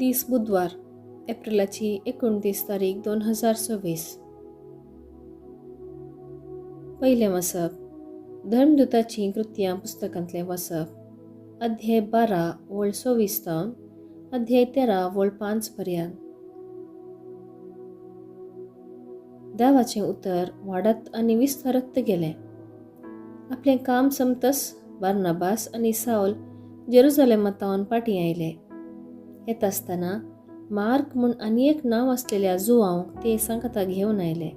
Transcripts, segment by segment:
दीस बुधवार, एप्रिलाची 29 तारीख 2026. पयलें वाचप धर्मदूताचीं कृत्यां पुस्तकांतलें वाचप, अध्याय 12 वळ 26 तावन अध्याय 13 वळ 5 पर्यंत. देवाचें उतर वाडत आनी विस्तारत गेलें. आपलें काम समतस बार्नाबास आनी सावल जेरुजालेमातावन पाटीं आयले. येता आसतना मार्क म्हूण आनी एक नांव आसलेल्या जुवांक ते सांगाता घेवन आयले.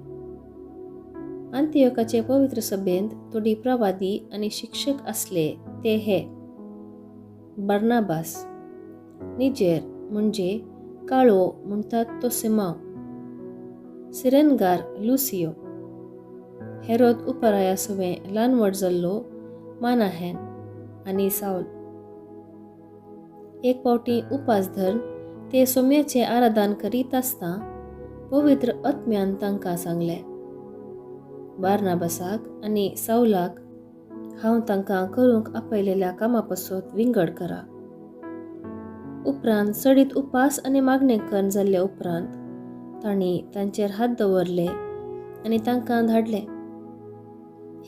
आंतियोकाचे पवित्र सभेंत थोडी प्रवादी आनी शिक्षक आसले ते हे: बार्नाबास, निजेर म्हणजे काळो म्हणटात तो सिमांव, सिरेनगार लुसियो, हेरोद उपराया सुवें ल्हान व्हड जाल्लो मानाहेन आनी सावल. एक फावटी उपास धरून ते सोम्याचें आराधन करीत आसतना पवित्र आत्म्यान तांकां सांगलें, बार्नाबासाक आनी सावलाक हांव तांकां करूंक आपयलेल्या कामा पासत विंगड करा. उपरांत चडीत उपास आनी मागणें करून जाल्ले उपरांत तांणी तांचेर हात दवरले आनी तांकां धाडले.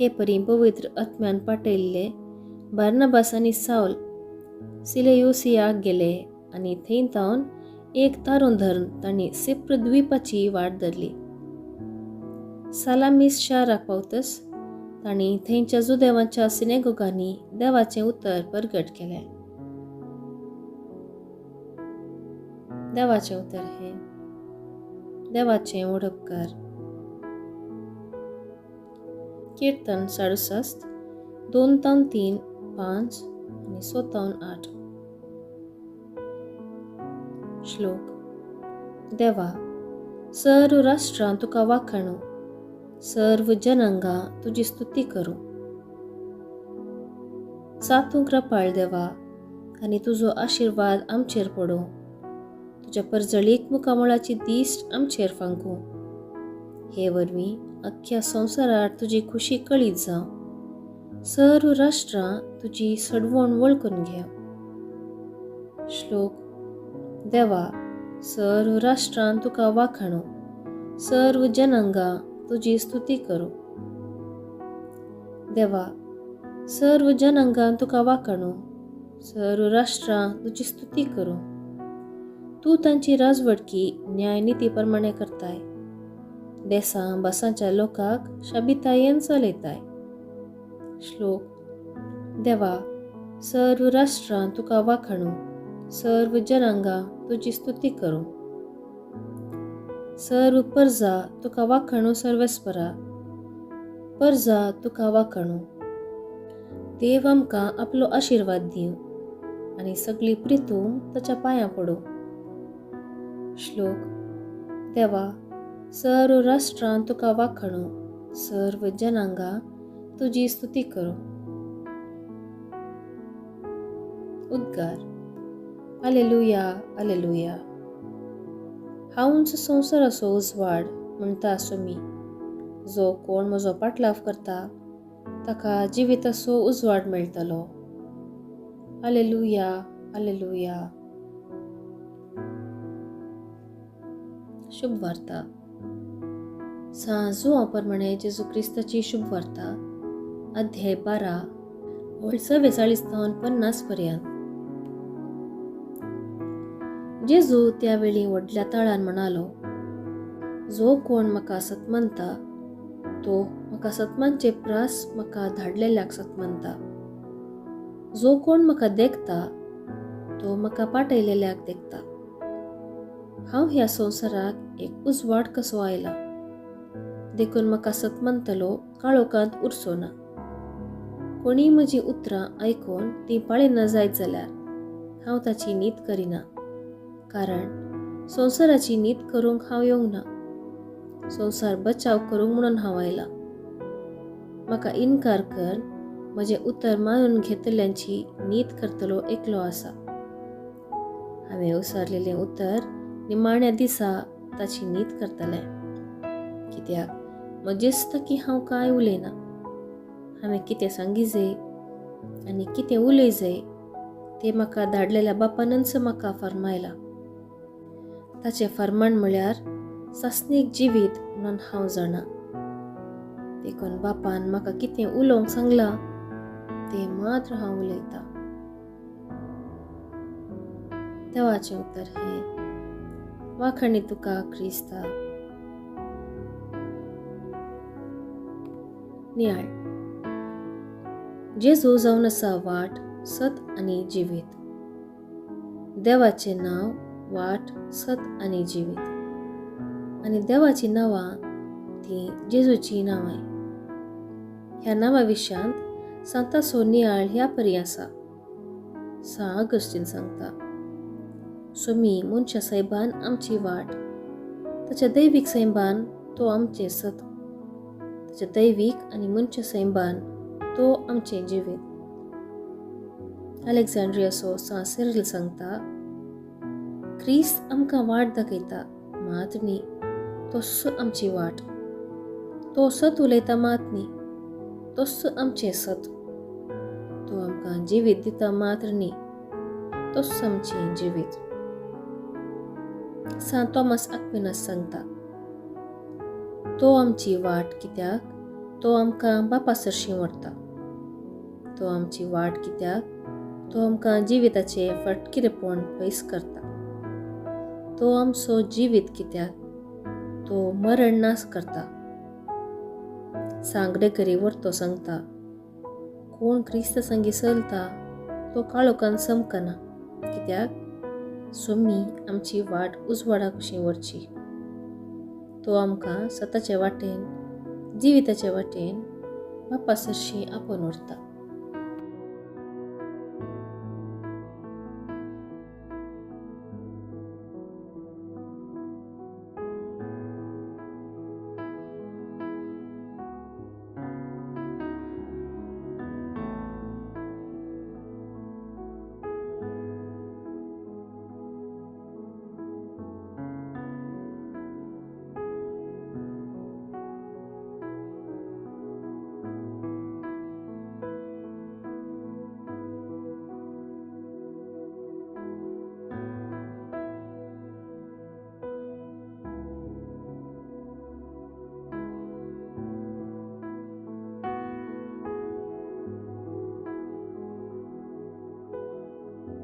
हे परी पवित्र आत्म्यान पाठयल्ले बार्नाबास आनी सावल सिलेयुसियाक गेले आनी थंय तावन एक तारूं धरून तांणी सिप्र द्वीपाची वाट धरली. सालामीस शाराक पावतच तांणी थंयच्या जुदेवांच्या सिनेगोगांनी देवाचें उतर परगट केलें. देवाचें उतर हें देवाचें ओडपकार. कीर्तन 67, 2 तावन 3, 5 आनी 6 तावन 8. श्लोक. देवा, सर्व राष्ट्रां तुका वाखाणू, सर्व जनांगां तुजी स्तुती करूं. सातूं कृपाळ देवा, आनी तुजो आशिर्वाद आमचेर पडूं. तुज्या परजळीक मुखामळाची दिश्ट आमचेर फांकूं. हे वरवीं अख्ख्या संवसारार तुजी खुशी कळीत जावं. सर्व राष्ट्रां तुजी सडवण वळखून घेव. श्लोक. देवा, सर्व राष्ट्रां तुका वाखाणू, सर्व जनांगां तुजी स्तुती करूं. देवा, सर्व जनांगां तुका वाखाणू, सर्व राष्ट्रां तुजी स्तुती करूं. तूं तांची राजवटकी न्याय निती प्रमाणे करताय. देसां भासांच्या लोकांक शाबितायेन चलयताय. श्लोक. देवा, सर्व राष्ट्रां तुका वाखाणू, सर्व जनांगां तुजी स्तुती करूं. सर्व परजा तुका वाखाणू, सर्वेस्परा परजा तुका वाखाणू. देव आमकां आपलो आशिर्वाद दिवं आनी सगळी प्रितूम ताच्या पांयां पडूं. श्लोक. देवा, सर्व राष्ट्रां तुका वाखाणू, सर्व जनांगां तुजी स्तुती करूं. उद्गार. आलेलुया, आलेलुया. हांवूच संवसाराचो उजवाड म्हणटा आसो मी. जो कोण म्हजो पाटलाव करता ताका जिविताचो उजवाड मेळटलो. आलेलुया, आलेलुया. शुभ वार्ता. सां जुआंव प्रमाणे जेजू क्रिस्ताची शुभ वार्ता, अध्याय 12 वळ 44 तावन 50 पर्यंत. जेजू त्यावेळी व्हडल्या ताळान म्हणालो, जो कोण म्हाका सतमनता तो म्हाका सतमानचे प्रास म्हाका धाडलेल्याक सतमनता. जो कोण म्हाका देखता तो म्हाका पाठयलेल्याक देखता. हांव ह्या संवसाराक एक उजवाड कसो आयला, देखून म्हाका सतमनतलो काळोखांत उरचो ना. कोणीय म्हजीं उतरां आयकून तीं पाळिना जायत जाल्यार हांव ताची नीत करिना, कारण संवसाराची नीत करूंक हांव येवंक ना. संवसार बचाव करूंक म्हणून हांव आयला. म्हाका इनकार कर म्हजें उतर मानून घेतल्यांची नीत करतलो एकलो आसा. हांवें उसारलेलें उतर निमाण्या दिसा ताची नीत करतलें. कित्याक म्हजेच की हांव कांय उलयना. हांवें कितें सांगी जाय आनी कितें उलय जाय ते म्हाका धाडलेल्या बापानच म्हाका फर्मायला. ताचें फर्माण म्हळ्यार सासणीक जिवीत म्हणून हांव जाणा. देखून बापान म्हाका कितें उलोवंक सांगलां तें मात्र हांव उलयतां. देवाचें उतर हें. वाखाणी तुका क्रिस्ता. नियाळ. जेजू जावन आसा वाट, सत आनी जिवीत. देवाचें नांव वाट, सत आनी जिवीत, आनी देवाचीं नांवां तीं जेजूचीं नांवां. ह्या नांवा विशयांत सांताचो नियाळ ह्या परी आसा. सां आगस्टीन सांगता, सोमी मनशा सायबान आमची वाट, ताच्या दैवीक सैंबान तो आमचें सत, ताच्या दैवीक आनी मनशा सैंबान तो आमचें जिवीत. अलेक्झांड्रियाचो सां सिरिल सांगता, क्रिस्त आमकां वाट दाखयता मात न्ही, तोच आमची वाट. तो सत उलयता मात न्ही, तोच आमचें सत. तो आमकां जिवीत दिता मात्र न्ही, तोच आमचें जिवीत. सां थॉमस आक्विनास सांगता, तो आमची वाट कित्याक तो आमकां बापा सरशीं व्हरता. तो आमची वाट कित्याक तो आमकां जिविताचें फटकिरेपण पयस करता. तो आमचो जिवीत कित्याक तो मरण नाश करता. सां ग्रेगरी व्हरतो सांगता, कोण क्रिस्त संगी चलता तो काळोखान चमकना, कित्याक सोमी आमची वाट उजवाडा कशी व्हरची. तो आमकां सताचे वाटेन, जिविताचे वाटेन बापा सरशीं आपोवन व्हरता.